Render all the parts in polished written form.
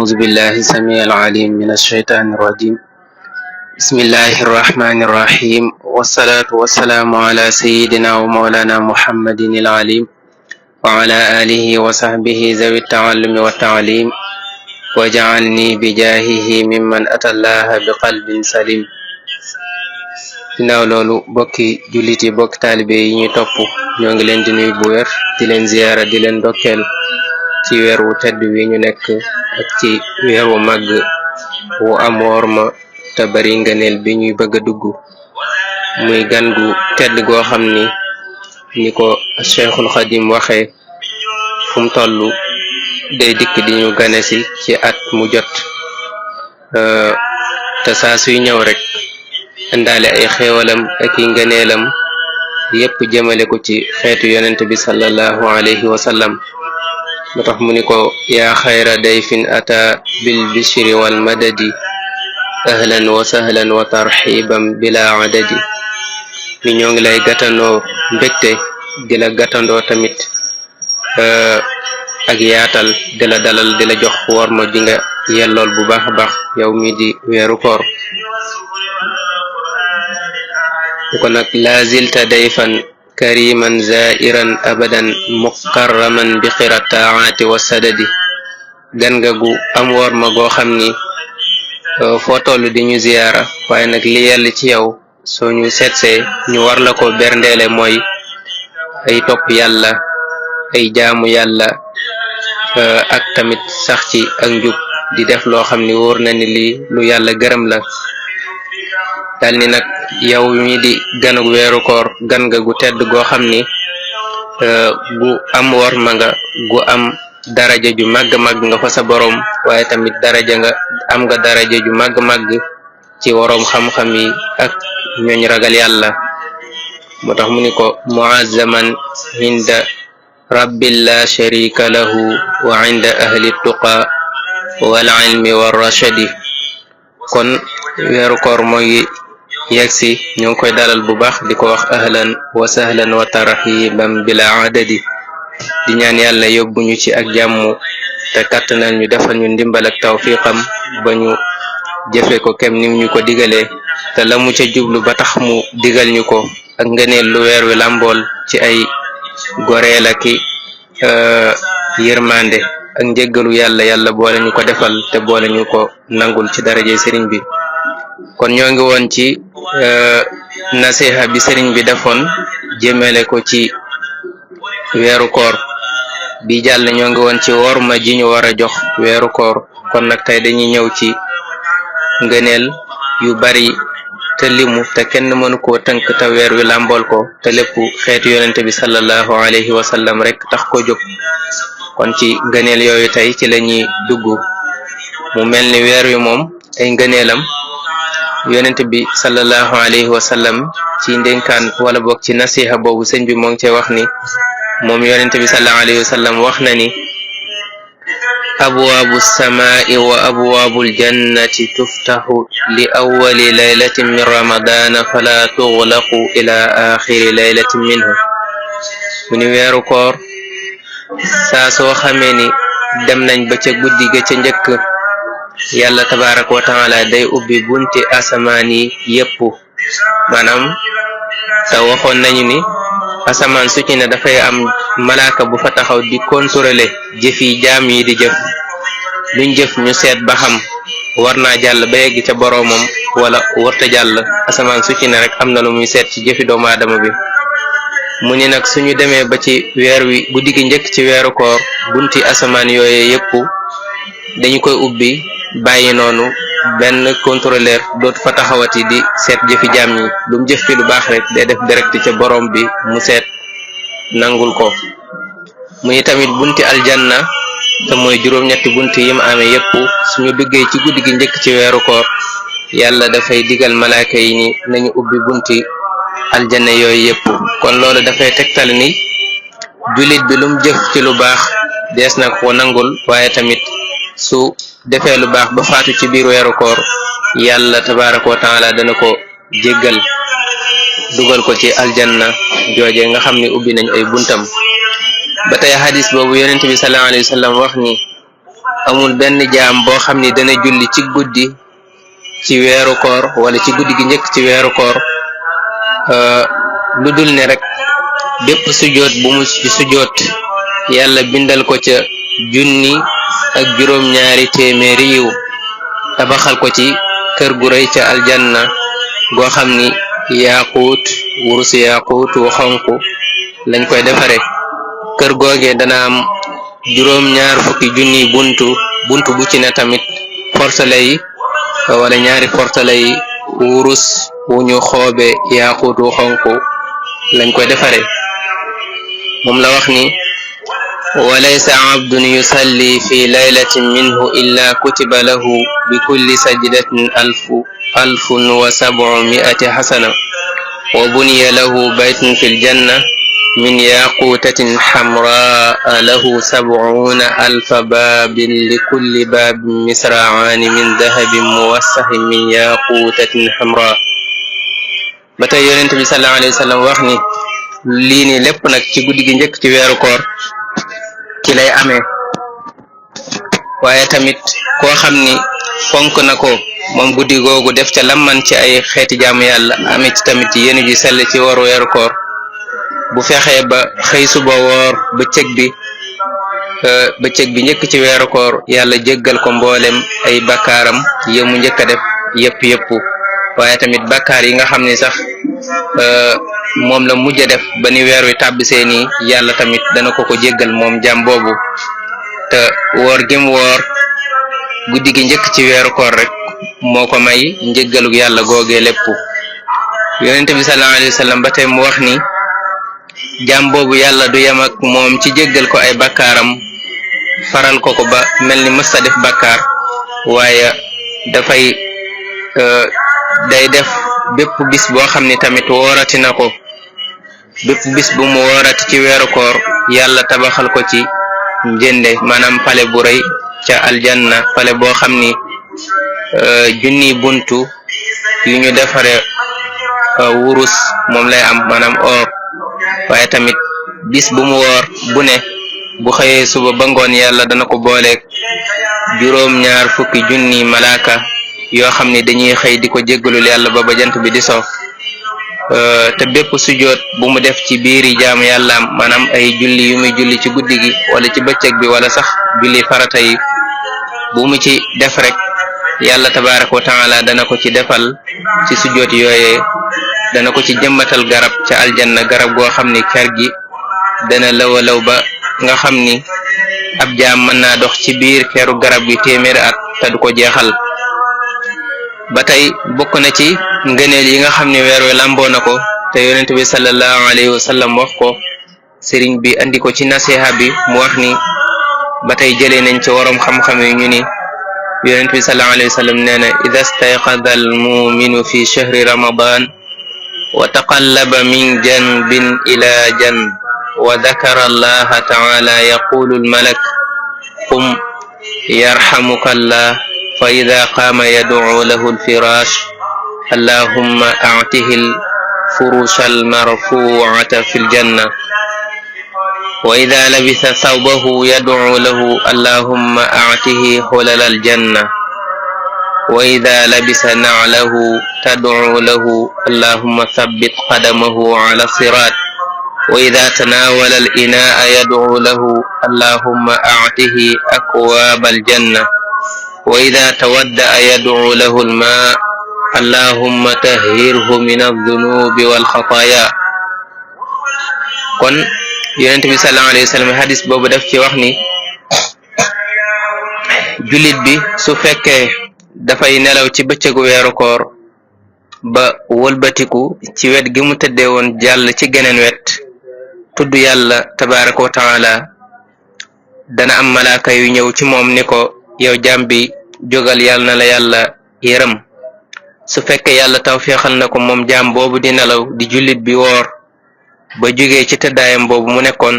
أعوذ بالله السميع العليم من الشيطان الرجيم بسم الله الرحمن الرحيم والصلاة والسلام على سيدنا ومولانا محمد العليم وعلى آله وصحبه ذوي التعلم والتعليم وجعلني بجاهه ممن أتى الله بقلب سليم. ginnaaw loolu bokki jullit yi bokki taalibe yi ñu topp ñoo ngi leen di nuyu bu wér di leen ziyaara di leen dokkeel ci weer wu tedd wi ñu nekk ak ci weer wu màgg wu am worma te bari ngëneel bi ñuy bëgg a dugg muy gan gu tedd goo xam ni ko Cheikhul Khadim waxee fu mu toll day dikk di ñu gane si ci at mu jot te saa suy ñëw rek indaale ay xéewalam ak i ngëneelam yépp jëmale ko ci xeetu yonent bi sallallahu alayhi wa sallam moo tax mu ni ko yaa xayra dayfin ata bil bishri wal madadi ahlan wa sahlan wa tarxiban bila adadi mi ñoo ngi lay gàttandoo mbégte di la gàttandoo tamit ak yaatal di la dalal di la jox worma ji nga yellool bu baax a baax yow mi di weeru koor kon nag la zilta dayfan kariman zairan abadan mukarraman bi xirat taati wa sadadi gan nga gu am worma goo xam ni foo toll di ñu ziyaara waaye nag li yell ci yow soo ñu seetsee ñu war la ko berndeele mooy ay topp yàlla ay jaamu yàlla ak tamit sax ci ak njub di def loo xam ni wóor na ni lii lu yàlla gërëm la dal ni nag yow mi di ganug weeru koor gan nga gu tedd goo xam ni gu am worma nga gu am daraja ju màgg-màgg nga fa sa boroom waaye tamit am nga daraja ju màgg-màgg ci woroom xam-xam yi ak ñooñ ragal yàlla moo tax mu ni ko muazzaman inda rabbil la sharika lahu wa inda ahli tuqa wal ilmi war rashadi kon weeru koor mooy yegsi ñoo ngi koy dalal bu baax di ko wax ahlan wa sahlan wa tarhiban bila adadi di ñaan yàlla yóbbuñu ci ak jàmm te kàttanal ñu defal ñu ndimbal ak tawfiqam ba ñu jëfe ko kem nim ñu ko digalee te la mu ca jublu ba tax mu digal ñu ko ak ngëneel lu weer wi làmbool ci ay goreel ak yërmande ak njëggalu yàlla boole ñu ko defal te boole ñu ko nangul ci daraje sëriñ bi kon ñoo ngi woon ci nasiha bi sëriñ bi defoon jëmele ko ci weeru koor bi jàll ñoo ngi woon ci worma ji ñu war a jox weeru koor kon nag tey dañuy ñëw ci ngëneel yu bari te limu te kenn mënu koo tënk te weer wi làmbool ko te lépp xeetu yonente bi sallallahu alayhi wa sallam rek tax ko jóg kon ci ngëneel yooyu tey ci lañuy dugg mu mel ni weer wi moom ay ngëneelam yonente bi sallallahu alayhi wa sallam ci ndénkaan wala boog ci nasiha boobu sëñ bi moo ngi cee wax ni moom yonente bi sallallahu alayhi wa sallam wax na ni abwaabu samaa'i wa abwaabul jannati tuftaxu li awwali laylatin min ramadana fala tughlaqu ila axiri laylatin minhu mu ni weeru koor saa soo xamee ni dem nañ ba ca guddi ga ca njëkk yàlla tabaaraka wa taala day ubbi bunti asamaan yi yépp maanaam te waxoon nañu ni asamaan su ci ne dafay am malaaka bu fa taxaw di contrôler jëfi jaam yi di jëf luñ jëf ñu seet ba xam war naa jàll ba yegg ca boroomam wala warta jàll asamaan su ci ne rek am na lu muy seet ci jëfi doomu aadama bi mu ni nag suñu demee ba ci weer wi guddi gi njëkk ci weeru koor bunti asamaan yooye yépp dañu koy ubbi bàyyi noonu benn contrôleur dootu fa taxawati di seet jëfi jaam ñi lu mu jëf ci lu baax rek day def direct ca borom bi mu seet nangul ko muy tamit bunti aljanna te mooy juróom-ñetti bunti yi mu amee yépp suñu duggee ci guddi gi njëkk ci weeru koor yàlla dafay digal malaaka yi ni nañu ubbi bunti aljanna yooyu yépp kon loolu dafay tegtal ni jullit bi lu mu jëf ci lu baax dees na ko nangul waaye tamit su defee lu baax ba faatu ci biir weeru koor yàlla tabaaraka wa taala dana ko jéggal dugal ko ci aljanna jooje nga xam ni ubbi nañ ay buntam ba tey hadis boobu yonent bi sallallahu alayhi wa sallam wax ni amul benn jaam boo xam ni dana julli ci guddi ci weeru koor wala ci guddi gi njëkk ci weeru koor lu dul ne rek bépp sujoot bu mu sujoot yàlla bindal ko ca 1,7 yiw tabaxal ko ci kër gu rëy ca aljanna goo xam ni yaaquut wurusu yaaquut wu xonq lañ koy defare kër googee dana am 20,000 buntu bu ci ne tamit portale yi wala ñaari portale yi wurus wu ñu xoobe yaaquut wu xonq lañ koy defare moom la wax ni walaysa abdun yusalli fi laylatin minhu illa kutiba lahu bi kulli sajdatin 1,700 hasana wa buniya lahu baytun fil janna min yaqutatin hamraa lahu 70,000 babin likulli babin misra'ani min dahabin muwassahin min yaqutatin hamraa. ba tey yonent bi sallallahu alayhi wa sallam wax ni lii ni lépp nag ci guddi gi njëkk ci weeru koor ci lay amee waaye tamit koo xam ni fonk na ko moom guddi googu def ca lamman ci ay xeeti jaamu yàlla amee ci tamit yéenu ji sell ci waru weeru koor bu fexee ba xëy suba woor bëccëg bi njëkk ci weeru koor yàlla jéggal ko mboolem ay bakkaaram yëmu njëkk a def yëpp waaye tamit bakkaar yi nga xam ni sax moom la mujj a def ba ni weer wi tàbbisee nii yàlla tamit dana ko jéggal moom jaam boobu te woor gim woor guddi gi njëkk ci weeru koor rek moo ko may njéggalug yàlla googee lépp. yonent bi sallallahu alayhi wa sallam ba tey mu wax ni jaam boobu yàlla du yem ak moom ci jéggal ko ay bakkaaram faral ko ba mel ni mësta def bakkaar waaye dafay day def bépp bis boo xam ni tamit woorati na ko bépp bis bu mu woorati ci weeru koor yàlla tabaxal ko ci njënde maanaam pale bu rëy ca aljanna pale boo xam ni 1,000 buntu yu ñu defare wurus moom lay am maanaam or waaye tamit bis bu mu woor bu ne bu xëyee suba ba ngoon yàlla dana ko booleeg 20,000 malaaka yoo xam ni dañuy xëy di ko jéggalul yàlla ba jant bi di so te bépp sujoot bu mu def ci biiri jaamu yàllaam maanaam ay julli yu muy julli ci guddi gi wala ci bëccëg bi wala sax julli farata yi bu mu ci def rek yàlla tabaaraka wa taala dana ko ci defal ci sujoot yooyee dana ko ci jëmbatal garab ca aljanna garab goo xam ni kër gi dana lawalaw ba nga xam ni ab jaam mën naa dox ci biir keru garab gi 100 at te du ko jeexal. ba tey bokk na ci ngëneel yi nga xam ne weer wi lamboo na ko te yonent bi sallallahu alayhi wa sallam wax ko sëriñ bi andi ko ci nasiha bi mu wax ni ba tey jëlee nañ ci waroom xam-xam yi ñu ni yonent bi sallallahu alayhi wa sallam nee na ida stayqada al muminu fi shahri ramadan wa taqallaba min janbin ila janb wa dakara allaha taala yaqulu al malak qum yarhamuka allah فإذا قام يدعو له الفراش اللهم أعته الفروش المرفوعة في الجنة وإذا لبث ثوبه يدعو له اللهم أعته حلل الجنة وإذا لبس نعله تدعو له اللهم ثبت قدمه على الصراط وإذا تناول الإناء يدعو له اللهم أعته أكواب الجنة وإذا تودأ يدعو له الماء اللهم طهره من الذنوب والخطايا. kon yonent bi sallallahu alayhi wa sallam hadis boobu daf ci wax ni jullit bi su fekkee dafay nelaw ci bëccëgu weeru koor ba wëlbatiku ci wet gi mu tëddee woon jàll ci geneen wet tudd yàlla tabaaraka wa taala dana am malaaka yu ñëw ci moom ni ko yow jaam bi jógal yàlla na la yàlla yërëm su fekkee yàlla tawfeexal na ko moom jaam boobu di nelaw di jullit bi woor ba jógee ci tëddaayam boobu mu nekkoon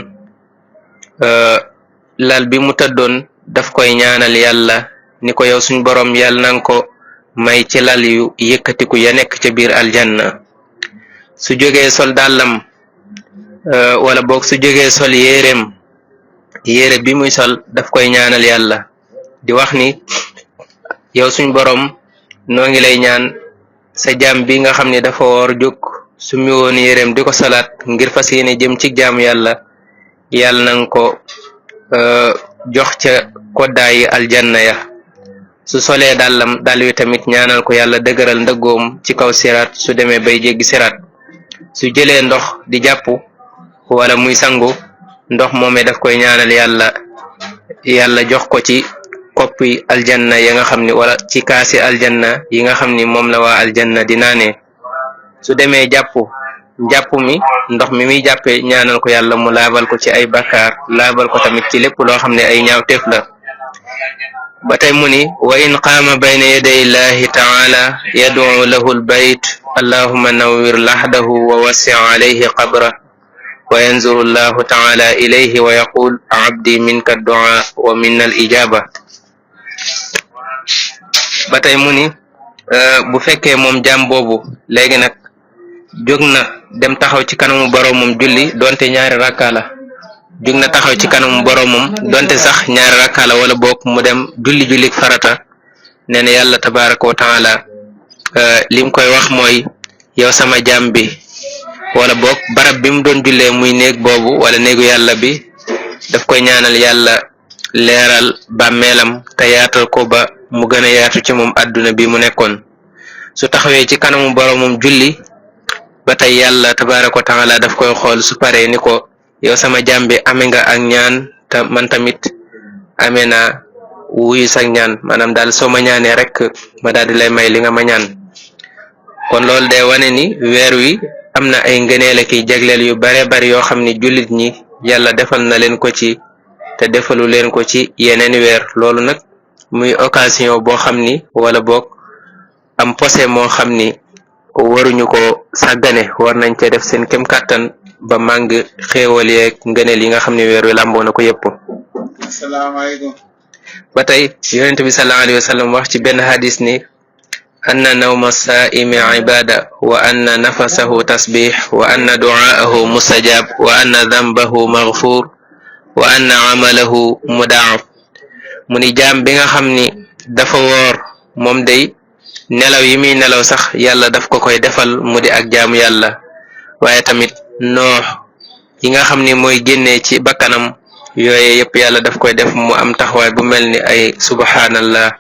lal bi mu tëddoon daf koy ñaanal yàlla ni ko yow suñ borom yàlla nanga ko may ci lal yu yëkkatiku ya nekk ca biir aljanna su jógee sol dàllam wala boog su jógee sol yére bi muy sol daf koy ñaanal yàlla di wax ni yow suñ borom noo ngi lay ñaan sa jaam bi nga xam ne dafa woor jóg su mi woon yéreem di ko salaat ngir fas yéene jëm ci jaamu yàlla nang ko jox ca koddaayi aljanna ya su solee dal wi tamit ñaanal ko yàlla dëgëral ndëggoom ci kaw siraat su demee bay jéggi siraat su jëlee ndox di jàpp wala muy sangu ndox moomee daf koy ñaanal yàlla jox ko ci koppi aljanna ya nga xam ni wala ci kaasi aljanna yi nga xam ni moom la waa aljanna di naanee su demee jàpp mi ndox mi muy jàppee ñaanal ko yàlla mu laabal ko ci ay bakkaar laabal ko tamit ci lépp loo xam ne ay ñaawteef la ba tey mu ni wa in qaama bayna yaday llahi taala yad'u lahu albayt allahumma nawwir lahdahu wa wassi' alayhi qabra wa yanzuru llahu taala ilayhi wa yaqul abdi minka ad-du'a wa minna al-ijaba ba tey mu ni bu fekkee moom jaam boobu léegi nag jóg na dem taxaw ci kanamu boroomam julli donte ñaari rakka la jóg na taxaw ci kanamu boroomam donte sax ñaari rakka la wala boog mu dem julli farata nee na yàlla tabaraka wa taala lim koy wax mooy yow sama jaam bi wala boog barab bi mu doon jullee muy néeg boobu wala néegu yàlla bi daf koy ñaanal yàlla leeral bàmmeelam te yaatal ko ba mu gën a yaatu ci moom àdduna bi mu nekkoon su taxawee ci kanamu boroomam julli ba tey yàlla tabaraka wa taala daf koy xool su paree ni ko yow sama jaam bi amee nga ak ñaan te man tamit amee naa wuyu sag ñaan maanaam daal soo ma ñaanee rek ma daal di lay may li nga ma ñaan kon loolu day wane ni weer wi am na ay ngëneel ak jagleel yu bare bari yoo xam ni jullit ñi yàlla defal na leen ko ci te defalu leen ko ci yeneen weer loolu nag muy occasion boo xam ni wala boog am posé moo xam ni waruñu ko sàggane war nañ cee def seen kem kàttan ba màng xéewal yeeg ngëneel yi nga xam ne weer wi làmboo na ko yépp. asalaamaaleykum. ba tey yonent bi sallallahu alayhi wa sallam wax ci benn hadis ni anna nawma saa'imi ibada wa anna nafasahu tasbih wa anna du'aahu mustajab wa anna dhanbahu maghfur wa anna amalahu mudaaf mu ni jaam bi nga xam ni dafa woor moom day nelaw yi muy nelaw sax yàlla daf ko koy defal mu di ak jaamu yàlla waaye tamit noox yi nga xam ni mooy génnee ci bakkanam yooye yépp yàlla daf koy def mu am taxawaay bu mel ni ay subhanallah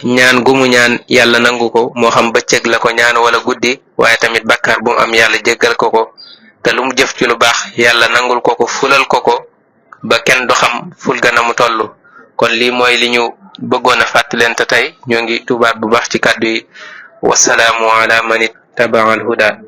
ñaan gumu ñaan yàlla nangu ko moo xam bëccëg la ko ñaan wala guddi waaye tamit bakkaar bu mu am yàlla jéggal ko te lu mu jëf ci lu baax yàlla nangul ko fulal ko ba kenn du xam ful gana mu toll kon lii mooy li ñu bëggoon a fàttalente tey ñoo ngi tubaat bu baax ci kàddu yi wasalaamu ala man ittaba al huda